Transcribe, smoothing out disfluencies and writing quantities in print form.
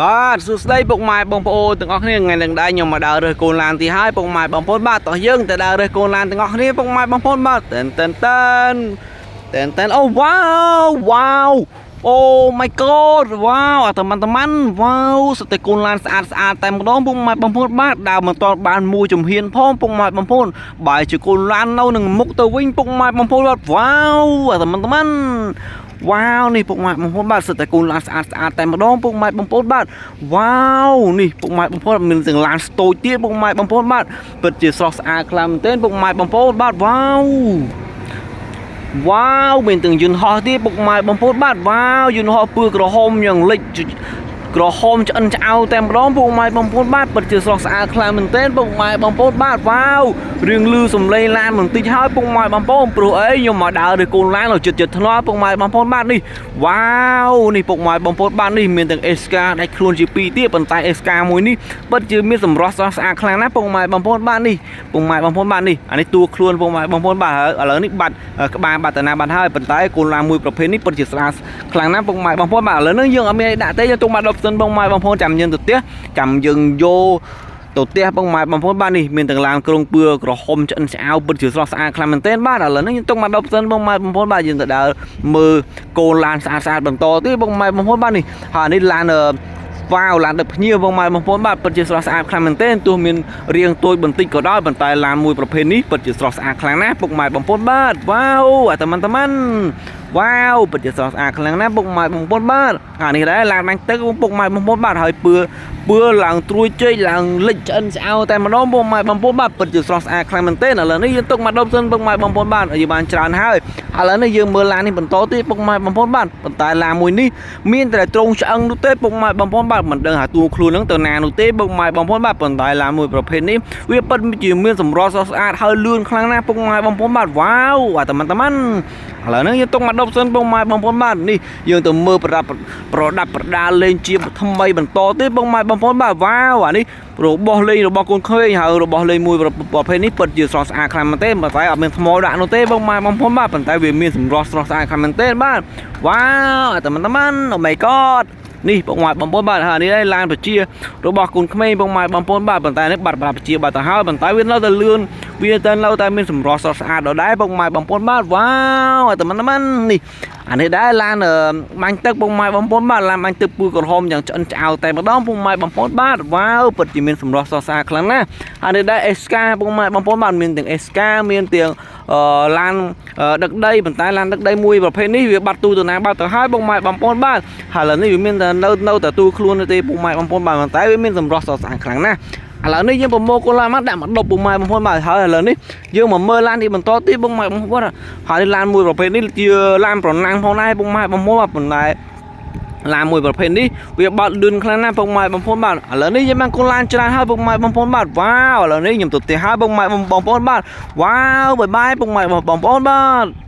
បាទសួស្តីពុកម៉ែបងប្អូនទាំងអស់គ្នាថ្ងៃនេះដែរខ្ញុំមកដើររើសកូនឡានទីហើយពុកម៉ែបងប្អូនបាទតោះយើងទៅដើររើសកូនឡានទាំងអស់គ្នាពុកម៉ែបងប្អូនបាទតែនតែនតែនតែនតែនអូវ៉ាវវ៉ាវអូ my god វ៉ាវអាតាម៉ាន់តាម៉ាន់វ៉ាវសុទ្ធតែកូនឡានស្អាតស្អាតតែម្ដងពុកម៉ែបងប្អូនបាទដើរមិនទាន់បានមួយជំហានផងពុកម៉ែបងប្អូនបែរជាកូនឡាននៅនឹងមុខទៅវិញពុកម៉ែបងប្អូនបាទវ៉ាវអាតាម៉ាន់តាម៉ាន់ វ៉ាវនេះពុកម៉ែបងប្អូនបាទសុទ្ធតែកូនឡានស្អាតស្អាតតែម្ដងពុកម៉ែបងប្អូនបាទវ៉ាវនេះពុកម៉ែបងប្អូនមានទាំងឡានស្តូចទៀតពុកម៉ែបងប្អូនបាទពិតជាស្រស់ស្អាតខ្លាំងមែនទែនពុកម៉ែបងប្អូនបាទវ៉ាវវ៉ាវមានទាំងយន្តហោះទៀតពុកម៉ែបងប្អូនបាទវ៉ាវយន្តហោះពណ៌ក្រហមយ៉ាងលិចក្រហមឆ្អិនឆ្អៅតែម្ដងពុកម៉ែបងប្អូនបាទពិតជាស្រស់ស្អាតខ្លាំងមែនទែនពុកម៉ែបងប្អូនបាទវ៉ាវរឿងលឺសំឡេងឡានបន្តិចហើយពុកម៉ែបងប្អូនព្រោះអីខ្ញុំមកដើរឬកូនឡាននៅចិត្តចិត្តថ្នល់ពុកម៉ែបងប្អូនបាទនេះវ៉ាវនេះពុកម៉ែបងប្អូនបាទនេះមានទាំងអេសកាដាច់ខ្លួនជាពីរទៀតប៉ុន្តែអេសកាមួយនេះពិតជាមានសម្រស់ស្រស់ស្អាតខ្លាំងណាស់ពុកម៉ែបងប្អូនបាទនេះពុកម៉ែបងប្អូនបាទនេះអានេះតួខ្លួនពុកម៉ែបងប្អូនបាទហើយឥឡូវនេះបាត់ក្បាលបាត់តាណាបាត់ហើយប៉ុន្តែកូនឡានមួយប្រភេទនេះពិតជាស្អាតខ្លាំងណាស់ពុកម៉ែបងប្អូនបាទឥឡូវនេះយើងអត់មានអីដាក់ទេយើងទុកមកដប់សិនពុកម៉ែបងប្អូនចាំយើងទៅផ្ទះចាំយើងយកទៅផ្ទះបងម៉ែបងប្អូនបាទនេះមានទាំងឡានក្រុងពឿក្រហមឆ្អិនឆ្អៅពិតជាស្រស់ស្អាតខ្លាំងមែនទែនបាទឥឡូវនេះយើងទុកមកដប់សិនបងម៉ែបងប្អូនបាទយើងទៅដើរមើលកូនឡានស្អាតស្អាតបន្តទៀតបងម៉ែបងប្អូនបាទនេះហើយនេះឡានវ៉ាវឡានដឹកភ្ញៀវបងម៉ែបងប្អូនបាទពិតជាស្រស់ស្អាតខ្លាំងមែនទែនទោះមានរាងតូចបន្តិចក៏ដោយប៉ុន្តែឡានមួយប្រភេទនេះពិតជាស្រស់ស្អាតខ្លាំងណាស់ពុកម៉ែបងប្អូនបាទវ៉ាវអាតាម៉ាន់តាម៉ាន់វ៉ាវពិតជាស្រស់ស្អាតខ្លាំងណាស់ពុកម៉ែបងប្អូនបាទអានេះដែរឡានបាញ់ទឹកពុកម៉ែបងប្អូនបាទហើយពឿពឿឡើងត្រួយជ័យឡើងលិចឆ្អិនឆ្អៅតែម្ដងពុកម៉ែបងប្អូនបាទពិតជាស្រស់ស្អាតខ្លាំងមែនទែនឥឡូវនេះយើងទុកមកដប់សិនពុកម៉ែបងប្អូនបាទយើងបានច្រើនហើយឥឡូវនេះយើងមើលឡាននេះបន្តទៀតពុកម៉ែបងប្អូនបាទប៉ុន្តែឡានមួយនេះមានតែត្រង់ឆ្អឹងនោះទេពុកម៉ែបងប្អូនបាទមិនដឹងថាតួខ្លួននឹងទៅណានោះទេពុកម៉ែបងប្អូនបាទប៉ុន្តែឡានមួយប្រភេទនេះវាពិតជាមានសម្រស់ស្រស់ស្អាតហើយលឿនខ្លាំងណាស់ពុកម៉ែបងប្អូនបាទវ៉ាវអាតាម៉ាន់តាម៉ាន់ឥឡូវនេះយើងទុកមកដប់សិនពុកម៉ែបងប្អូនបាទនេះយើងទៅមើលប្រដាប់ប្រដាប់ប្រដាលេងជាថ្មីបន្តទៀតពុកម៉ែបងប្អូនបាទវ៉ាវអានេះរបស់លេងរបស់កូនក្មេងហើយរបស់លេងមួយប្រភេទនេះពិតជាស្រស់ស្អាតខ្លាំងមែនទេប៉ុន្តែអត់មានថ្មដាក់នោះទេពុកម៉ែបងប្អូនបាទប៉ុន្តែវាមានសម្រស់ស្រស់ស្អាតខ្លាំងមែនទេបាទវ៉ាវអាតាម៉ាន់តាម៉ាន់អូ my god នេះពុកម៉ែបងប្អូនបាទហើយនេះឡានប្រជារបស់កូនក្មេងពុកម៉ែបងប្អូនបាទប៉ុន្តែនេះបាត់ប្រាជាបាត់ទៅហើយប៉ុន្តែវានៅតែលឿនវាតែនៅតែមានសម្រស់ស្រស់ស្អាតដដែលពុកម៉ែបងប្អូនបាទវ៉ាវអាតាម៉ាន់តាម៉ាន់នេះអានេះដែរឡានបាញ់ទឹកពុកម៉ែបងប្អូនបាទឡានបាញ់ទឹកពូក្រហមយ៉ាងឆ្អិនឆ្អៅតែម្ដងពុកម៉ែបងប្អូនបាទវ៉ាវពិតជាមានសម្រស់ស្រស់ស្អាតខ្លាំងណាស់អានេះដែរអេសកាពុកម៉ែបងប្អូនបាទមានទាំងអេសកាមានទាំងឡានដឹកដីប៉ុន្តែឡានដឹកដីមួយប្រភេទនេះវាបាត់ទូទៅណាបាត់ទៅហើយពុកម៉ែបងប្អូនបាទហើយឥឡូវនេះវាមានតែនៅនៅតែទូខ្លួនទេពុកម៉ែបងប្អូនបាទប៉ុន្តែវាមានសម្រស់ស្រស់ស្អាតខ្លាំងណាស់ឥឡូវនេះយើងប្រមូលកូនឡានមកដាក់មកដប់ពុកម៉ែបងប្អូនបាទហើយឥឡូវនេះយើងមកមើលឡាននេះបន្តទៀតពុកម៉ែបងប្អូនហើយនេះឡានមួយប្រភេទនេះជាឡានប្រណាំងផងដែរពុកម៉ែបងប្អូនបាទប៉ុន្តែឡានមួយប្រភេទនេះវាបត់លឿនខ្លាំងណាស់ពុកម៉ែបងប្អូនបាទឥឡូវនេះយើងបានកូនឡានច្រើនហើយពុកម៉ែបងប្អូនបាទវ៉ាវឥឡូវនេះខ្ញុំទៅផ្ទះហើយពុកម៉ែបងប្អូនបាទវ៉ាវ bye bye ពុកម៉ែបងប្អូនបាទ។